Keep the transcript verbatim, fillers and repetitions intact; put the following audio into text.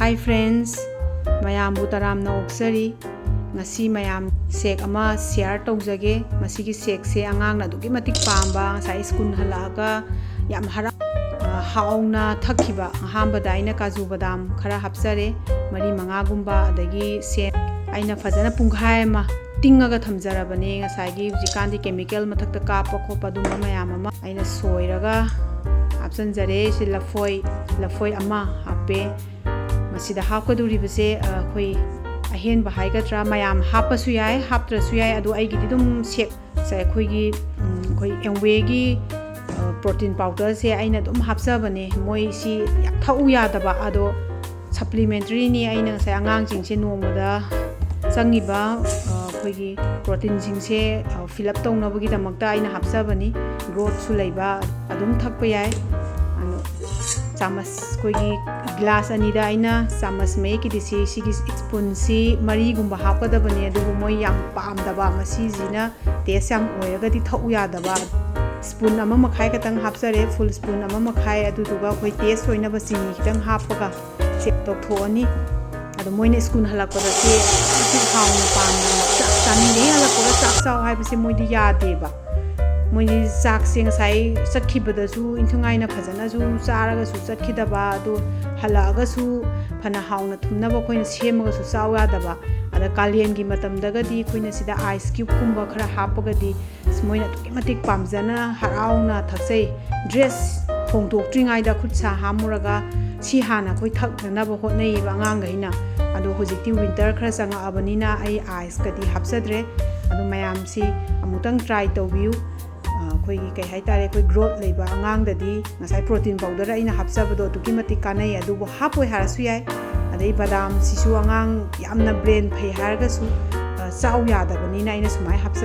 Hi friends, ꯃꯌꯥꯝꯕꯨ ꯇꯔꯥꯝꯅ ꯑꯣꯛꯆꯔꯤ꯫ ꯉꯁꯤ ꯃꯌꯥꯝ ꯁꯦꯛ ꯑꯃ ꯁꯤꯌꯥꯔ ꯇꯧꯖꯒꯦ꯫ ꯃꯁꯤꯒꯤ ꯁꯦꯛꯁꯦ ꯑꯉꯥꯡꯅ ꯑꯗꯨꯛꯀꯤ ꯃꯇꯤꯛ ꯄꯥꯝꯕ, ꯉꯁꯥꯏ ꯁ꯭ꯀꯨꯜ ꯍꯜꯂꯛꯑꯒ ꯌꯥꯝ ꯍꯔꯥꯎ ꯑ, ꯍꯥꯎꯅ ꯊꯛꯈꯤꯕ꯫ ꯑꯍꯥꯟꯕꯗ ꯑꯩꯅ ꯀꯥꯖꯨ ꯕꯗꯥꯝ ꯈꯔ ꯍꯥꯞꯆꯔꯦ, ꯃꯔꯤ ꯃꯉꯥꯒꯨꯝꯕ, ꯑꯗꯒꯤ ꯁꯦꯝ ꯑꯩꯅ ꯐꯖꯅ ꯄꯨꯡꯈꯥꯏ ꯑꯃ ꯇꯤꯡꯉꯒ ꯊꯝꯖꯔꯕꯅꯦ꯫ ꯉꯁꯥꯏꯒꯤ ꯍꯧꯖꯤꯛꯀꯥꯟꯗꯤ ꯀꯦꯃꯤꯀꯦꯜ ꯃꯊꯛꯇ ꯀꯥꯞꯄ ꯈꯣꯠꯄ ꯑꯗꯨꯝꯕ ꯃꯌꯥꯝ ꯑꯃ ꯑꯩꯅ ꯁꯣꯏꯔꯒ ꯍꯥꯞꯆꯤꯟꯖꯔꯦ꯫ ꯁꯤ ꯂꯐꯣꯏ, ꯂꯐꯣꯏ ꯑꯃ ꯍꯥꯞꯄꯦ꯫ ꯃꯁꯤꯗ ꯍꯥꯞꯀꯗꯧꯔꯤꯕꯁꯦ, ꯑ, ꯑꯩꯈꯣꯏ ꯑꯍꯦꯟꯕ ꯍꯥꯏꯒꯗ꯭ꯔꯥ, ꯃꯌꯥꯝ ꯍꯥꯞꯄꯁꯨ ꯌꯥꯏ, ꯍꯥꯞꯇ꯭ꯔꯁꯨ ꯌꯥꯏ, ꯑꯗꯣ ꯑꯩꯒꯤꯗꯤ ꯑꯗꯨꯝ ꯁꯦꯛ ꯁꯦ ꯑꯩꯈꯣꯏꯒꯤ, ꯎꯝ, ꯑꯩꯈꯣꯏ ꯑꯦꯝꯋꯦꯒꯤ, ꯑ, ꯄ꯭ꯔꯣꯇꯤꯟ ꯄꯥꯎꯗꯔꯁꯦ ꯑꯩꯅ ꯑꯗꯨꯝ ꯍꯥꯞꯆꯕꯅꯦ꯫ ꯃꯣꯏꯁꯤ ꯌꯥꯝ ꯊꯛꯎ ꯌꯥꯗꯕ, ꯑꯗꯣ ꯁꯄ꯭ꯂꯤꯃꯦꯟꯇꯔꯤꯅꯤ꯫ ꯑꯩꯅ ꯉꯁꯥꯏ ꯑꯉꯥꯡꯁꯤꯡꯁꯦ ꯅꯣꯡꯃꯗ ꯆꯪꯉꯤꯕ, ꯑ, ꯑꯩꯈꯣꯏꯒꯤ ꯄ꯭ꯔꯣꯇꯤꯟꯁꯤꯡꯁꯦ, ꯑ, ꯐꯤꯜ ꯑꯞ ꯇꯧꯅꯕꯒꯤꯗꯃꯛꯇ ꯑꯩꯅ ꯍꯥꯞꯆꯕꯅꯤ꯫ ꯒ꯭ꯔꯣꯠꯁꯨ ꯂꯩꯕ, ꯑꯗꯨꯝ ꯊꯛꯄ ꯌꯥꯏ꯫ ꯑꯗꯣ ꯆꯥꯃꯁ, ꯑꯩꯈꯣꯏꯒꯤ ꯒ꯭ꯂꯥꯁ ꯑꯅꯤꯗ ꯑꯩꯅ ꯆꯥꯃꯁ ꯃꯌꯦꯛꯀꯤꯗꯤ ꯁꯤ, ꯁꯤꯒꯤ ꯁ꯭ꯄꯨꯟꯁꯤ ꯃꯔꯤꯒꯨꯝꯕ ꯍꯥꯞꯀꯗꯕꯅꯦ, ꯑꯗꯨꯕꯨ ꯃꯣꯏ ꯌꯥꯝ ꯄꯥꯝꯗꯕ, ꯃꯁꯤꯁꯤꯅ ꯇꯦꯁ ꯌꯥꯝ ꯑꯣꯏꯔꯒꯗꯤ ꯊꯛꯎ ꯌꯥꯗꯕ꯫ ꯁ꯭ꯄꯨꯟ ꯑꯃ ꯃꯈꯥꯏ ꯈꯛꯇꯪ ꯍꯥꯞꯆꯔꯦ, ꯐꯨꯜ ꯁ꯭ꯄꯨꯟ ꯑꯃ ꯃꯈꯥꯏ, ꯑꯗꯨꯗꯨꯒ ꯑꯩꯈꯣꯏ ꯇꯦꯁ ꯑꯣꯏꯅꯕ ꯆꯤꯅꯤ ꯈꯤꯇꯪ ꯍꯥꯞꯄꯒ ꯁꯦꯛ ꯇꯧꯊꯣꯛꯑꯅꯤ꯫ ꯑꯗꯣ ꯃꯣꯏꯅ ꯁ꯭ꯀꯨꯜ ꯍꯜꯂꯛꯄꯗ ꯁꯦ ꯃꯇꯤꯛ ꯍꯥꯎꯅ ꯄꯥꯝꯅ ꯆꯥꯛ ꯆꯥꯅꯤꯡꯉꯦ, ꯍꯜꯂꯛꯄꯒ ꯆꯥꯛ ꯆꯥꯎ ꯍꯥꯏꯕꯁꯦ ꯃꯣꯏꯗꯤ ꯌꯥꯗꯦꯕ꯫ ꯃꯣꯏꯗꯤ ꯆꯥꯛꯁꯦ ꯉꯁꯥꯏ ꯆꯠꯈꯤꯕꯗꯁꯨ ꯏꯟꯊꯨꯡꯉꯥꯏꯅ ꯐꯖꯅꯁꯨ ꯆꯥꯔꯒꯁꯨ ꯆꯠꯈꯤꯗꯕ, ꯑꯗꯣ ꯍꯜꯂꯛꯑꯒꯁꯨ ꯐꯅ ꯍꯥꯎꯅ ꯊꯨꯝꯅꯕ ꯑꯩꯈꯣꯏꯅ ꯁꯦꯝꯃꯒꯁꯨ ꯆꯥꯎ ꯌꯥꯗꯕ꯫ ꯑꯗ ꯀꯥꯂꯦꯟꯒꯤ ꯃꯇꯝꯗꯒꯗꯤ ꯑꯩꯈꯣꯏꯅ ꯁꯤꯗ ꯑꯥꯏꯁ ꯀ꯭ꯌꯨꯕꯀꯨꯝꯕ ꯈꯔ ꯍꯥꯞꯄꯒꯗꯤ ꯑꯁ, ꯃꯣꯏꯅ ꯑꯗꯨꯛꯀꯤ ꯃꯇꯤꯛ ꯄꯥꯝꯖꯅ ꯍꯔꯥꯎꯅ ꯊꯛꯆꯩ꯫ ꯗ꯭ꯔꯦꯁ ꯍꯣꯡꯗꯣꯛꯇ꯭ꯔꯤꯉꯩꯗ ꯈꯨꯠ ꯁꯥ ꯍꯥꯝꯃꯨꯔꯒ ꯁꯤ ꯍꯥꯟꯅ ꯑꯩꯈꯣꯏ ꯊꯛꯅꯅꯕ ꯍꯣꯠꯅꯩꯌꯦꯕ ꯑꯉꯥꯡꯈꯩꯅ꯫ ꯑꯗꯣ ꯍꯧꯖꯤꯛꯇꯤ ꯋꯤꯟꯇꯔ ꯈꯔ ꯆꯪꯉꯛꯑꯕꯅꯤꯅ ꯑꯩ ꯑꯥꯏꯁꯀꯗꯤ ꯍꯥꯞꯆꯗ꯭ꯔꯦ꯫ ꯑꯗꯣ ꯃꯌꯥꯝꯁꯤ ꯑꯃꯨꯛꯇꯪ ꯇ꯭ꯔꯥꯏ ꯇꯧꯕꯤꯌꯨ꯫ ꯑ, ꯑꯩꯈꯣꯏꯒꯤ ꯀꯩ ꯍꯥꯏꯇꯥꯔꯦ, ꯑꯩꯈꯣꯏ ꯒ꯭ꯔꯣꯠ ꯂꯩꯕ ꯑꯉꯥꯡꯗꯗꯤ ꯉꯁꯥꯏ ꯄ꯭ꯔꯣꯇꯤꯟ ꯄꯥꯎꯗꯔ ꯑꯩꯅ ꯍꯥꯞꯆꯕꯗꯣ ꯑꯗꯨꯛꯀꯤ ꯃꯇꯤꯛ ꯀꯥꯟꯅꯩ꯫ ꯑꯗꯨꯕꯨ ꯍꯥꯞꯄꯣꯏ ꯍꯥꯏꯔꯁꯨ ꯌꯥꯏ꯫ ꯑꯗꯩ ꯕꯗꯥꯝꯁꯤꯁꯨ ꯑꯉꯥꯡ ꯌꯥꯝꯅ ꯕ꯭ꯔꯦꯟ ꯐꯩ ꯍꯥꯏꯔꯒꯁꯨ, ꯑ, ꯆꯥꯎ ꯌꯥꯗꯕꯅꯤꯅ ꯑꯩꯅ ꯁꯨꯃꯥꯏꯅ ꯍꯥꯞꯆ